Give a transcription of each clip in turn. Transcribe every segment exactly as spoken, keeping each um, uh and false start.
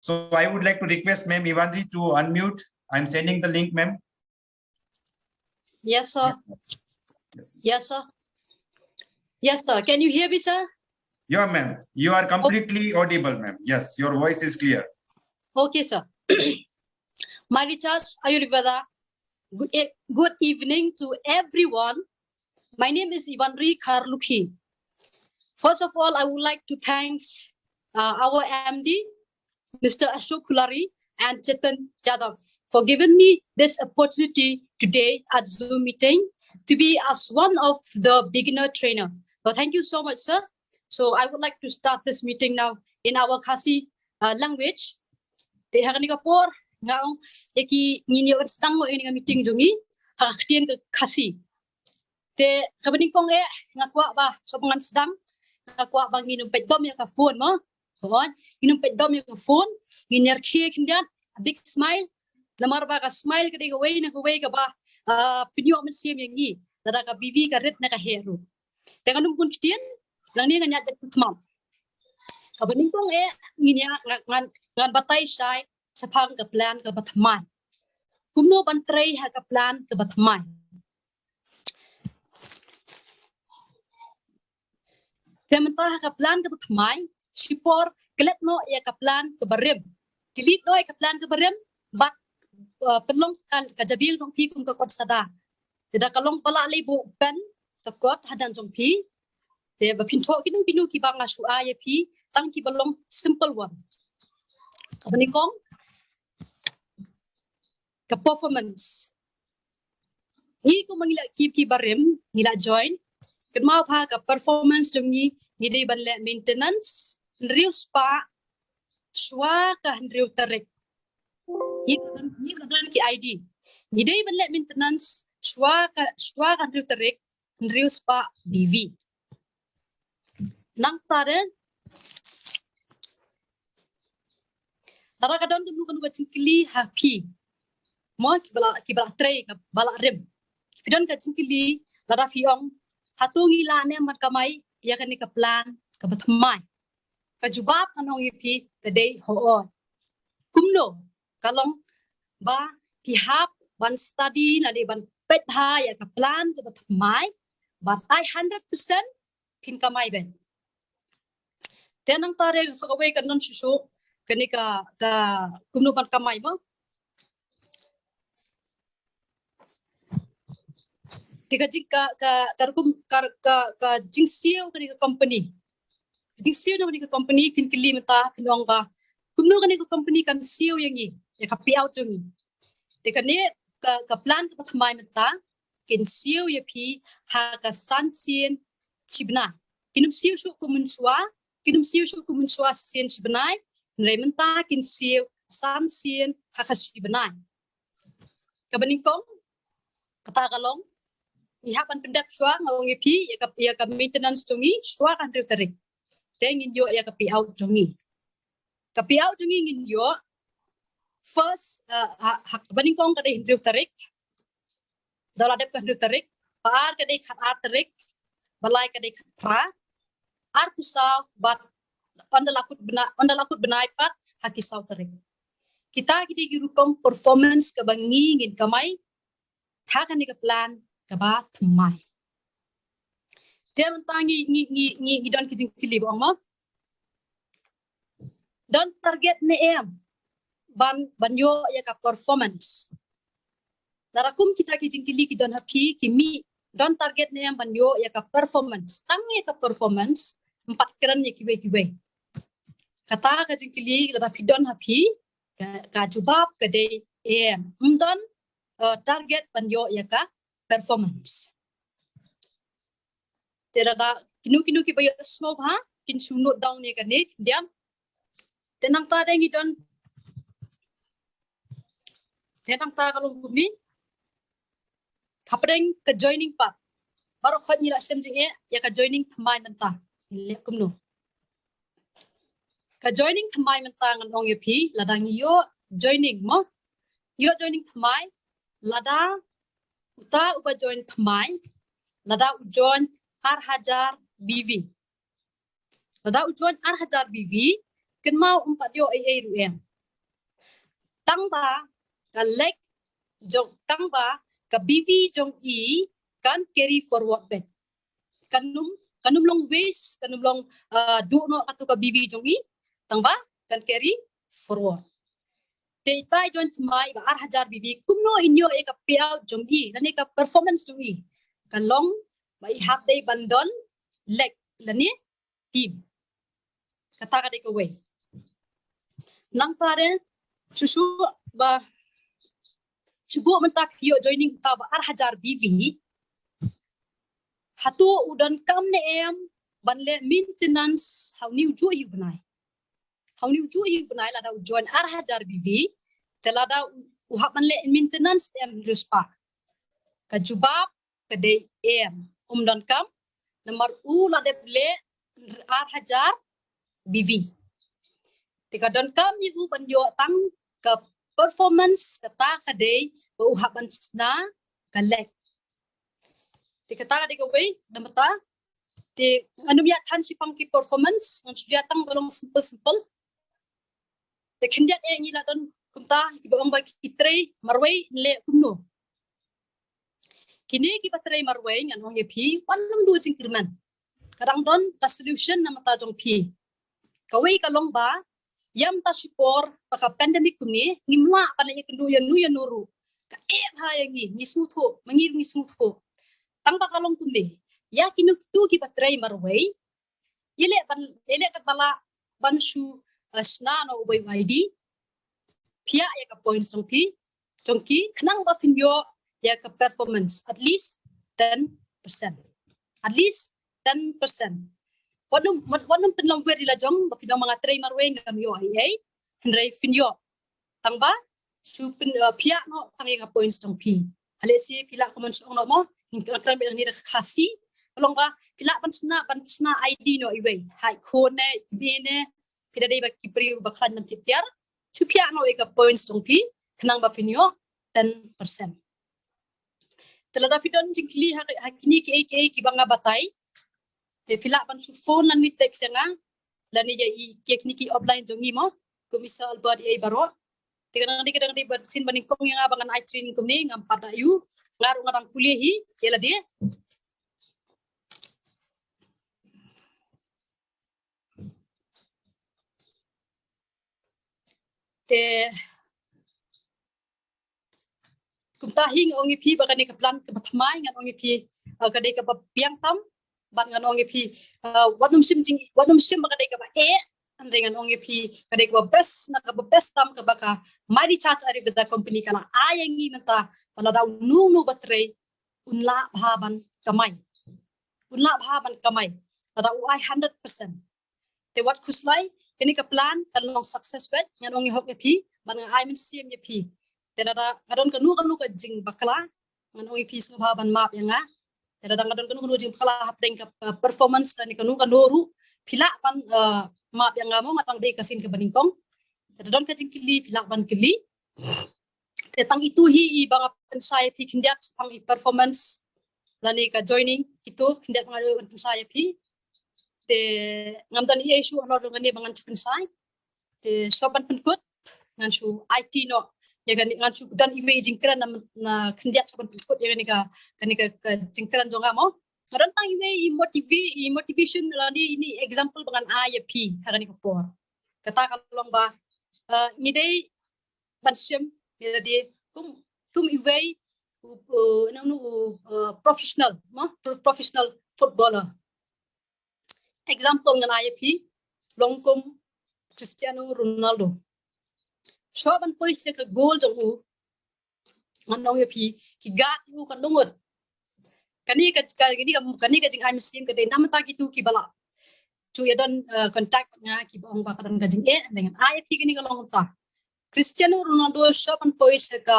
So I would like to request Ma'am Ivanri to unmute. I'm sending the link, ma'am. Yes, sir. Yes. Yes, sir. Yes, sir. Can you hear me, sir? Yeah, ma'am. You are completely audible, ma'am. Yes, your voice is clear. Okay, sir. Mari chas Ayurveda. Good, e- good evening to everyone. My name is Ivanri Kharlukhi. First of all, I would like to thanks uh, our M D, Mister Ashok Kulari, and Chetan Jadhav for giving me this opportunity today at Zoom meeting to be as one of the beginner trainer. So thank you so much, sir. So I would like to start this meeting now in our Khasi uh, language. Te ha kane ka por nga ong ïa ki ngin ïoh sdang ïa kane ka meeting jong ngi ha ka ktien ka Khasi. Te kaba nyngkong eh nga kwah ba sngewbha ngan sdang, nga kwah ba ngin ym peit dom ïa ka phone mo. Hooid, ngin ym peit dom ïa ka phone, ngin ïarkhie khyndiat, a big smile. Namar ba ka smile ka dei kawei na kawei kaba ah, pynïoh mynsiem ïa ngi. Lada ka biwi ka rit na ka heh ruh. Te ngan ym bun ktien, nangne ngan ïaid beit kham. Kaba nyngkong eh ngin ïa ngan ngan batai shai shaphang ka plan kaba thymmai. Kumno ban trei ha ka plan kaba thymmai. Te mynta ha ka plan kaba thymmai, shipor klet noh ïa ka plan kaba rim. Delete noh ïa ka plan kaba rim bad uh, pynlong ka, ka jabieng jong phi kum ka kot sada. Te da ka long ba la leh buh pen ka kot hadan jong phi. Te ba phin thoh kino kino kiba nga shu ai ïa phi tang kiba long simple one. Kaba nyngkong ka performance. Ngi kum ngi la ki kiba rim ngi la join. Kynmaw ba ka performance jong ngi ngi dei ban leh maintenance hynriew spah shuwa ka hynriew tarik. Ngi ngi ka don ki I D. Ngi dei ban leh maintenance shuwa ka shuwa ka hynriew tarik hynriew spah B V. Nangta de lada ka don kano kano ka jingkylli ha phi mo kiba la kiba la trei kaba la rim. Phi don ka jingkylli lada phi ong hato ngi lah ne em ban kamai ïa kane ka plan kaba thymmai. Ka jubab ngan ong ïa phi ka dei hooid. Kumno? Ka long ba phi hap ban study lane ban peit bha ïa ka plan kaba thymmai bad ai hundred percent phin kamai beit. Te nangta re sa kawei ka non shuh shuh kane ka ka kumno ban kamai mo. Te ka jing ka ka ka rukom ka ka ka jingsiew kane ka company. Jingsiew na kane ka company phin kylli mynta phin ong ba kumno kane ka company kan siew ïa ngi ïa ka payout jong ngi. Te kane ka ka plan kaba thymmai mynta kin siew ïa phi ha ka san sien shi bnai. Kin ym siew shuh kum mynshuwa, kin ym siew shuh kum mynshuwa sien shi bnai. Hynrei mynta kin siew san sien ha ka shi bnai. Kaba nyngkong kata ka long ngi hap ban pyndep shuwa nga ong ïa phi ïa ka ïa ka maintenance jong ngi shuwa ka hynriew tarik. Te ngin ïoh ïa ka payout jong ngi. Ka payout jong ngi ngin ïoh first uh, ha, ha, kaba nyngkong ka dei hynriew tarik. Da la dep ka hynriew tarik, ba ar ka dei khat ar tarik, ba lai ka dei khat phra, ar phew saw bad ynda la kut bnai ynda la kut bnai pat ha ki saw tarik. Kita ki dei ki rukom performance kaba ngi ngin kamai ha kane ka plan kaba thymmai. Te mynta ngi ngi ngi ngi ngi don ki jingkylli ba ong mo. Don target ne em ban ban ïoh ïa ka performance. Lada kum kita ki jingkylli ki don ha phi ki mih don target ne em ban ïoh ïa ka performance. Tang ïa ka performance ym pat kren ïa kiwei kiwei. Kata ka jingkylli lada phi don ha phi ka, ka jubab ka dei em. Ym don uh, target ban ïoh ïa ka performance. Te lada kino kino kiba ïohsngew bha kin shu note down ïa kane khyndiat. Te nangta de ngi don te nangta ka long kumne. Hapdeng ka joining pat baroh khoit ngi la shem jingeh ïa ka joining thymmai mynta. Ngi leh kumno? Ka joining thymmai mynta ngan ong ïa phi lada ngi ïoh joining mo. Ïoh joining thymmai lada uta uba join thymmai lada u join ar hajar B V. Lada u join ar hajar B V kynmaw um pat ïoh ei ei ruh em. Tang ba ka leg jong, tang ba ka B V jong i kan carry forward beit. Kan ym, kan ym long waste, kan ym long, uh, duh noh katto ka B V jong i. Tang ba kan carry forward. Te ita i join thymmai ba ar hajar B V, kumno in ïoh ïa ka payout jong i, lane ka performance jong i. Ka long ba i hap dei ban don leg lane team. Kata ka dei kawei. Nangta de, shu shu ba, shu buh mynta ki ïoh joining uta ba ar hajar B V. Hato u donkam ne em ban leh maintenance ha une u juh hi u bnai? Ha une u juh hi u bnai lada u join ar hajar B V, te lada u, u hap ban leh maintenance em riewspah? Ka jubab ka dei em, um donkam, namar u la dep leh ar hajar B V. Te ka donkam ïa u ban ïoh tang ka performance, kata ka dei ba u hap ban shna ka leg. Te kata ka dei kawei, namar ta te ngan ym ïathan shaphang ki performance, ngan shu ïathuh tang ba long simple simple. Te khyndiat eh ngi la don kumta kiba ong ba ki trei marwei leh kumno. Kine kiba trei marwei ngan ong ïa phi, wat nym duh jingkyrmen. Ka dang don ka solution na bynta jong phi. Kawei ka long ba, ïa mynta shipor ba ka pandemic kumne, ngim lah ban leh ïakynduh ïano ïano ruh. Ka eh bha ïa ngi, ngi sngewthuh, ma ngi ruh ngi sngewthuh. Tang ba ka long kumne, ïa kino kito kiba trei marwei, ïa leh ban, ïa leh katba lah ban shu, uh, shna noh uwei u I D. Phi ïa ka points jong phi, jong ki, khnang ba phin ïoh ïa ka performance at least ten percent. At least ten percent. Wat nym, wat, wat nym pynlong wer ïa la jong ba phin ong ma nga trei marwei ngam ïoh ei ei. Hynrei phin ïoh. Tang ba shu pyn, uh, phi ïa noh tang ïa ka points jong phi. Hale si phi lah kumne shu ong noh mo, ngin kren bad ngi da ka Khasi. Ka long ba phi lah ban shna, ban shna I D noh iwei. Hai khun ne, i kmie ne, phi da dei ba ki briew ba khlaiñ ban tip tiar. Shu phi ïa noh ïa ka points jong phi, khnang ba phin ïoh ten percent. Te lada phi don jingkylli ha, ha kine kiei kiei kiba nga batai, te phi lah ban shu phone lane text ïa nga, lane ïa i, ïa kine ki upline jong ngi mo, kum i Sir Albert, ïa i baroh. Te ka dang dei, ka dang dei ba sien ba nyngkong ïa nga ba ngan ai training kumne, ngam pat da ïoh, nga ruh nga dang pule hi ïa lade. Te kumta hi nga ong ïa phi ba kane ka plan kaba thymmai ngan ong ïa phi, uh, ka dei kaba biang tam, bad ngan ong ïa phi, uh, wat nym shim jing, wat nym shim ba ka dei kaba eh, hynrei ngan ong ïa phi ka dei kaba best, na kaba best tam kaba ka My Recharge Ayurveda Company ka la ai ïa ngi mynta, ba lada uno uno ba trei un lah bha ban kamai. Un lah bha ban kamai lada u ai hundred percent. Te wat khuslai, kane ka plan kan long success bad ngan ong ïa hok ïa phi, ban nga ai mynsiem ïa phi. Te lada nga don kano kano ka jingbakla, ngan ong ïa phi sngewbha ban map ïa nga. Te lada nga don kano kano jingbakla hapdeng ka, uh, performance lane kano kano ruh, phi lah ban, uh, map ïa nga mo, nga tang dei ka sien kaba nyngkong. Te lada don ka jingkylli phi lah ban kylli. Te tang itu hi i ba nga pynshai ïa phi khyndiat shaphang i performance lane ka joining, itu khyndiat ba nga pynshai ïa phi. Te ngam don ei ei shuh halor jong kane ba ngan shu pynshai. Te shuwa ban pynkut ngan shu aiti noh ïa kane, ngan shu don iwei i jingkren na, na khyndiat shuwa ban pynkut ïa kane ka, kane ka, ka jingkren jong nga mo. Nga don tang iwei i motiva-, i motivation lane ine i example ba ngan ai ïa phi ha kane ka por. Kata ka long ba, uh, ngi dei ban shim ïa lade kum, kum iwei u, u, nang u, uh, professional mo, pro-, professional footballer. Example ngan ai ïa phi, long kum Cristiano Ronaldo. Shuwa ban poi sha ka goal jong u, ngan ong ïa phi, ki guard u kan nongot. Kane ka, ka, kane ka, kane ka jingai mynsiem ka dei namar ta kitu kiba la ju ïa don, uh, contact nga kiba ong ba ka don ka jingeh, ngan ai ïa phi kane ka long kumta. Cristiano Ronaldo shuwa ban poi sha ka,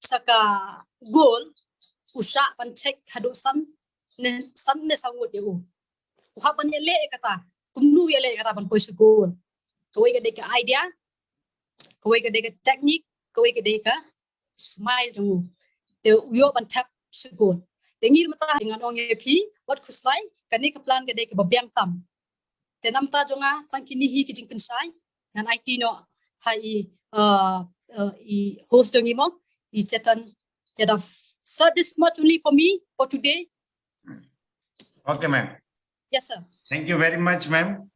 sha ka goal, u shah ban check haduh san ne, san ne saw ngut ïa u. U hap ban ïaleh ïa kata. Kumno u ïaleh ïa kata ban poi sha goal? Kawei ka dei ka idea, kawei ka dei ka technique, kawei ka dei ka smile jong u. Te u ïoh ban thep sha goal. Te ngin mynta ngan ong ïa phi, wat khuslai, kane ka plan ka dei kaba biang tam. Te namar ta jong nga, tang kine hi ki jingpynshai ngan aiti noh ha i, uh, uh, i host jong i mo, i Chetan Jadhav. So this much only for me for today. Okay, ma'am. Yes, sir. Thank you very much, ma'am.